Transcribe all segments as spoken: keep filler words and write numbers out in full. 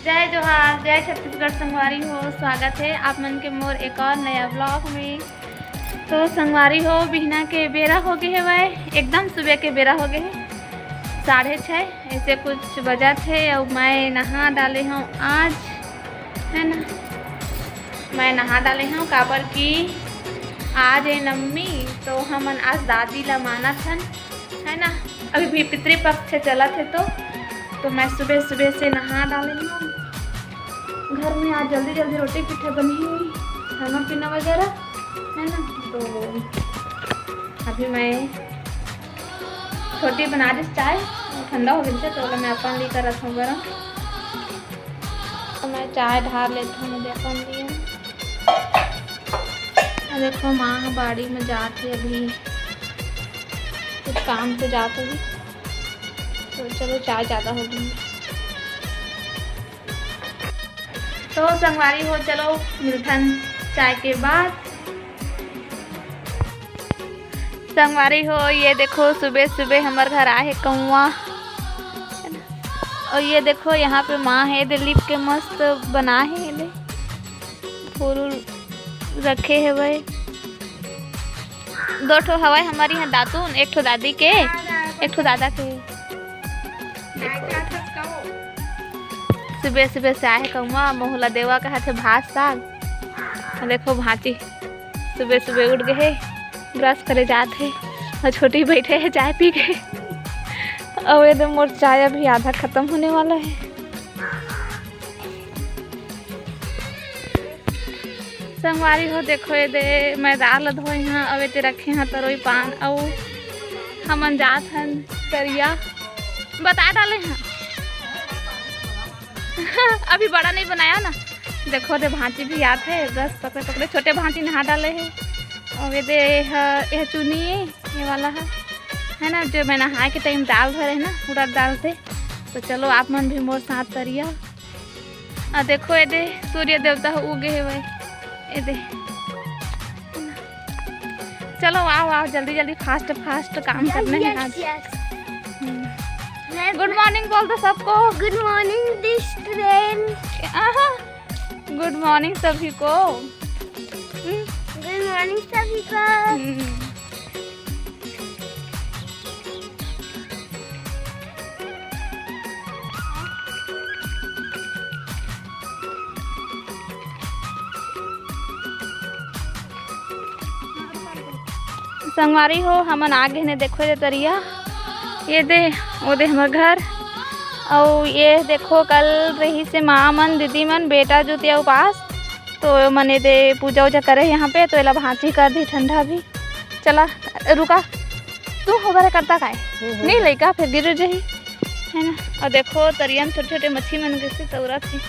जय जोहार, जय छत्तीसगढ़ संगवारी हो, स्वागत है आप मन के मोर एक और नया vlog में। तो संगवारी हो, बिहना के बेरा हो गए हवय, एकदम सुबह के बेरा हो गए है, साढ़े छः ऐसे कुछ बजत है। और मैं नहा डाले हूँ आज, है ना, मैं नहा डाले हूँ, काबर कि आज है नवमी, तो हमन आज दादी ला मानत हन, है ना। अभी भी पितृपक्ष चलत है, तो तो मैं सुबह सुबह से नहा डाले हूँ। घर में आज जल्दी जल्दी रोटी पीठा बनी हुई, खाना पीना वगैरह, है ना। तो अभी मैं छोटी बना रही चाय, ठंडा हो गया, तो मैं अपन लिए करत हूँ गरम। तो मैं चाय ढार लेती हूँ, मैं अपन लिए। अब देखो, माँ ह बाड़ी में जात है, अभी कुछ काम से जात होगी। तो चलो, चाय ज़्यादा हो गई। तो संगवारी हो, चलो मिलथन चाय के बाद। संगवारी हो, ये देखो, सुबह सुबह हमर घर आए हे कौआ। और ये देखो, यहाँ पे माँ है, दे लिप के मस्त बनाए हे, ले फूल उल रखे हवय। दो ठो हवय हमर यहाँ दातून, एक ठो दादी के, एक ठो दादा के। देखो, सुबह सुबह से आए हे कौआ, मोहला देवा कहत हे भात साग। देखो भांची सुबह सुबह उठ गए हे, brush करे जात हे, और छोटी बैठे हे चाय पी के। और ये दे मोर चाय अभी आधा खत्म होने वाला है। संगवारी हो, देखो, ये दे मैं दाल धोए हाँ, अउ ये दे रखे हाँ तरोई पान, अउ हमन जात हन तरिया, बता डाले हाँ। अभी बड़ा नहीं बनाया ना। देखो, दे भांची भी आत है, बस पकड़े पकड़े छोटे भांची नहा डाले है। और ये दे, यह, यह चुनी, ये वाला है, है ना, जो मैं नहाए के time दाल धरे है ना, उड़द दाल थे। तो चलो, आप मन भी मोर साथ तरिया। आ देखो, ये दे सूर्य देवता ह उगे हे भाई, ये दे। चलो, आओ, आओ, जल्दी जल्दी, fast fast काम करने हैं आज। Yes, yes। हम्म। Good morning बोल दो सबको। Good morning, this train। आहा, good morning सभी को। हम्म। Good morning सभी को। हम्म। संगवारी हो, हमन आ गे ने, देखो ये दे तरिया, ये दे, वो दे हमर घर। अउ ये देखो, कल रही से माँ मन, दीदी मन, बेटा जुतिया उपास, तो मन ये दे पूजा उजा करे यहाँ पे, तो एला भांची कर दी ठंडा भी। चला, रुका, तू होबरे करता काय? हम्म, हम्म। नहीं लइका, फिर गिर जाही, है ना। और देखो, तरिया में छोटे-छोटे मच्छी मन कैसे तौरत हे।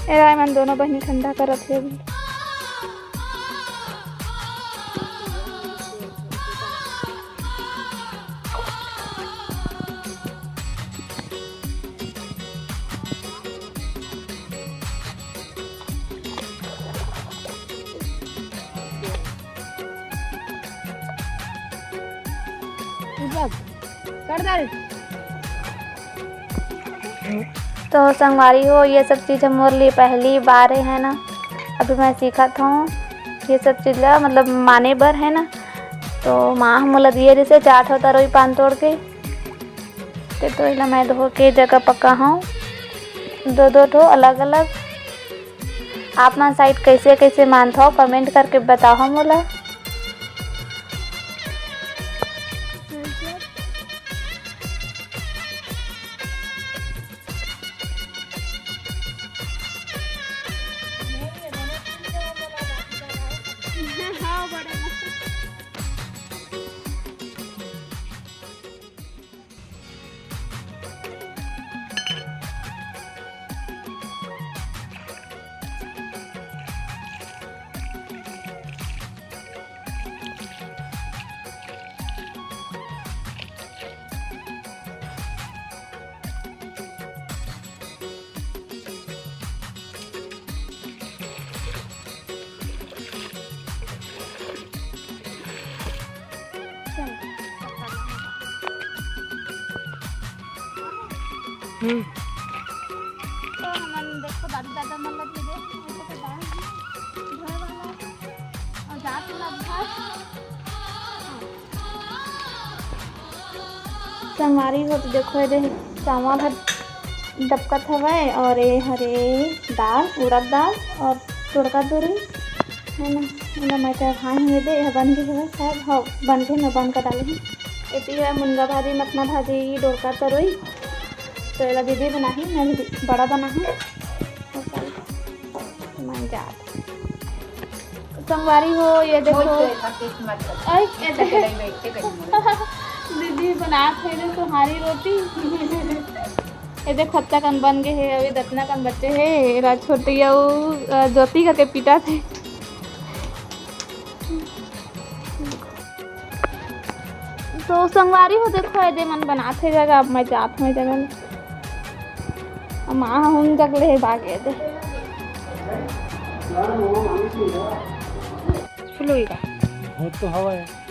एरा, एमन दोनों बहिनी ठंडा करत हे अभी। कर डाल। तो संगवारी हो, ये सब चीज़ ह मोर लिए पहली बार हे, है ना। अभी मैं सीखत हूँ ये सब चीज़ ला, मतलब माने बर, है ना। तो माँ ह मोला दिए रिहिसे चार ठो तरोई पान तोड़ के, ते तो एला मैं धो के जगह पकाहूँ दो दो ठो अलग अलग। आप मन side कैसे कैसे मानथव, comment करके बताओ मोला। हम्म। तो हमन देखो दादी दादा मन ला दे दे, ऐसे तो दाल है, धोए वाला, और जात वाला भात। संगवारी हो तो देखो, ये दे चावल ह डबकत हवय और ये हरे दाल, उड़द दाल और डोड़का तरोई है ना, एला मैं तो हाय हूँ दे, यह बन गे हवय शायद, हाँ, बन गे, मैं बन कर डाले हूँ। एती है मुनगा भाजी, मखना भाजी, डोड़का तरोई, तो एला दीदी बनाही, मैं भी बड़ा बनाहूँ। मैं जात संगवारी हो, ये देखो। मोहित तो ऐसा किस्मत है। आई, ये ऐसे देखो। चले बैठ के कहीं मोहित। दीदी बनात हे जो सुहारी रोटी। ये देखो, खत्ता कन बन गए हे, अभी दतना कन बचे हे। एला छोटी अउ, अ, ज्योति करके पीटा थे। तो संगवारी हो, देखो, एदे मन बनात हे जगह, अब मैं जात हूँ जगह ले। अब माँ हम जग ले भागे दे। फुलोई का। बहुत तो हवा है।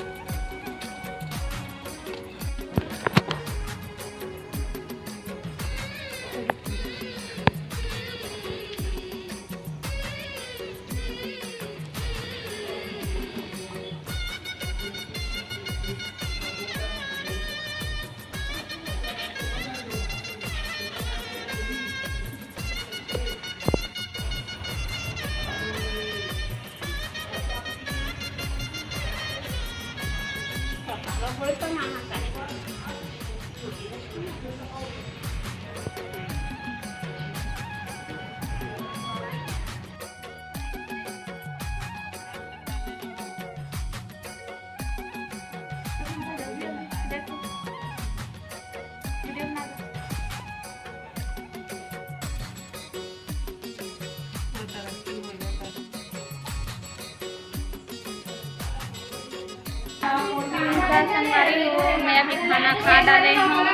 नमस्कार संगवारी हो, मैं अभी खाना खा डारे हूँ।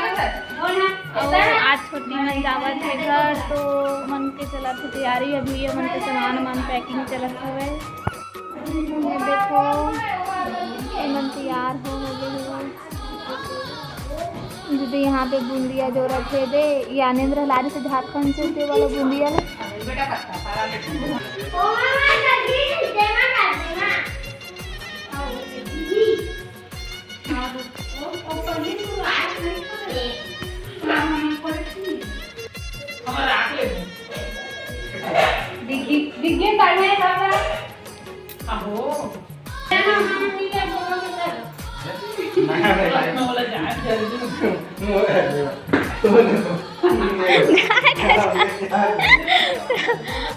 अउ आज छोटी मन जावत हे घर, तो मन के चलत हे तैयारी, अभी ये मन के सामान मन packing चलत हवे। ये देखो, ये मन तैयार हो, हो गए हवे। दीदी यहाँ पे बूंदिया जोरत हे दे, ये ज्ञानेंद्र लारी से झारखंड से दे वाला बूंदिया ले। डिग्गी, डिग्गी काढ़े है बाबा। अहो।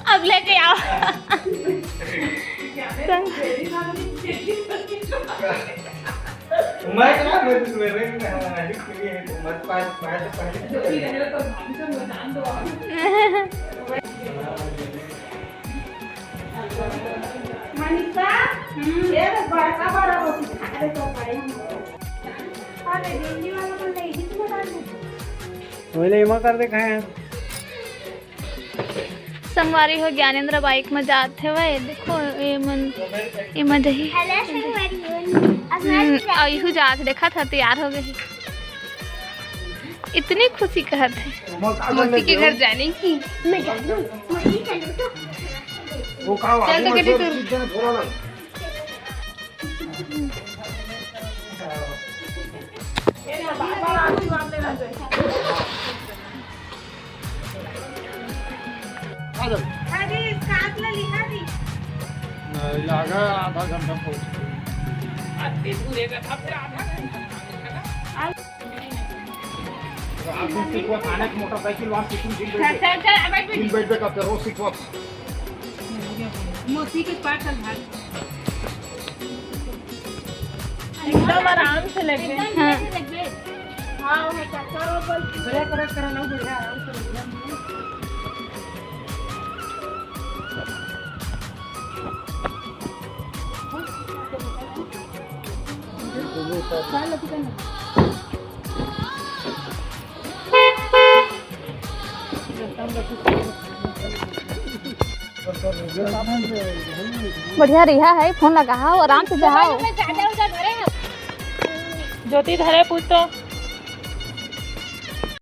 अब लेके आओ। मैं क्या, मैं तो मेरे, हाँ, अभी खुली है, तो मत पाँच, पाँच तो पहले। मनीषा, हम्म। ये तो बड़का बड़ा रोटी खा रहे तो बड़े हम। अरे, भिंडी वाला तो नहीं, इसमें डाल दे। वही ले, इमा कर दे, खाए हैं। संगवारी हो, ज्ञानेंद्र bike में जात हवय। देखो, ये मन, ये मन दही। हेलो संगवारी हो, अब मैं हम्म, जा अउ इहू जात, देखा था, तैयार हो गई। इतनी खुशी कहत है। मौसी के घर जाने की। मैं जा रही हूँ, मौसी चलो तो। वो कहा, चल तो वो कटी छोड़, तू। चीज देना थोड़ा ना। आ जाओ। अरे, साथ ले लिहा दी। नहीं, आधा, आधा घंटा पहुंच गए। अति दूर है, फिर आधा घंटा। आप भी सीखो, थाने की मोटरसाइकिल वहाँ सीखो, जिन चल, बैठ चल, चल, अब बैठ, जिन बैठ। बैठ, बैठ, आप रोज सीखो। मोती के पास चल भाई। एकदम आराम से लगे। हाँ। हाँ, वो चक्कर हो गल। बढ़िया करा, करा लो, बढ़िया, आराम से लगे। बढ़िया रिहा है, फोन लगाओ, आराम से जाओ। ज्योति धरे पूछ तो।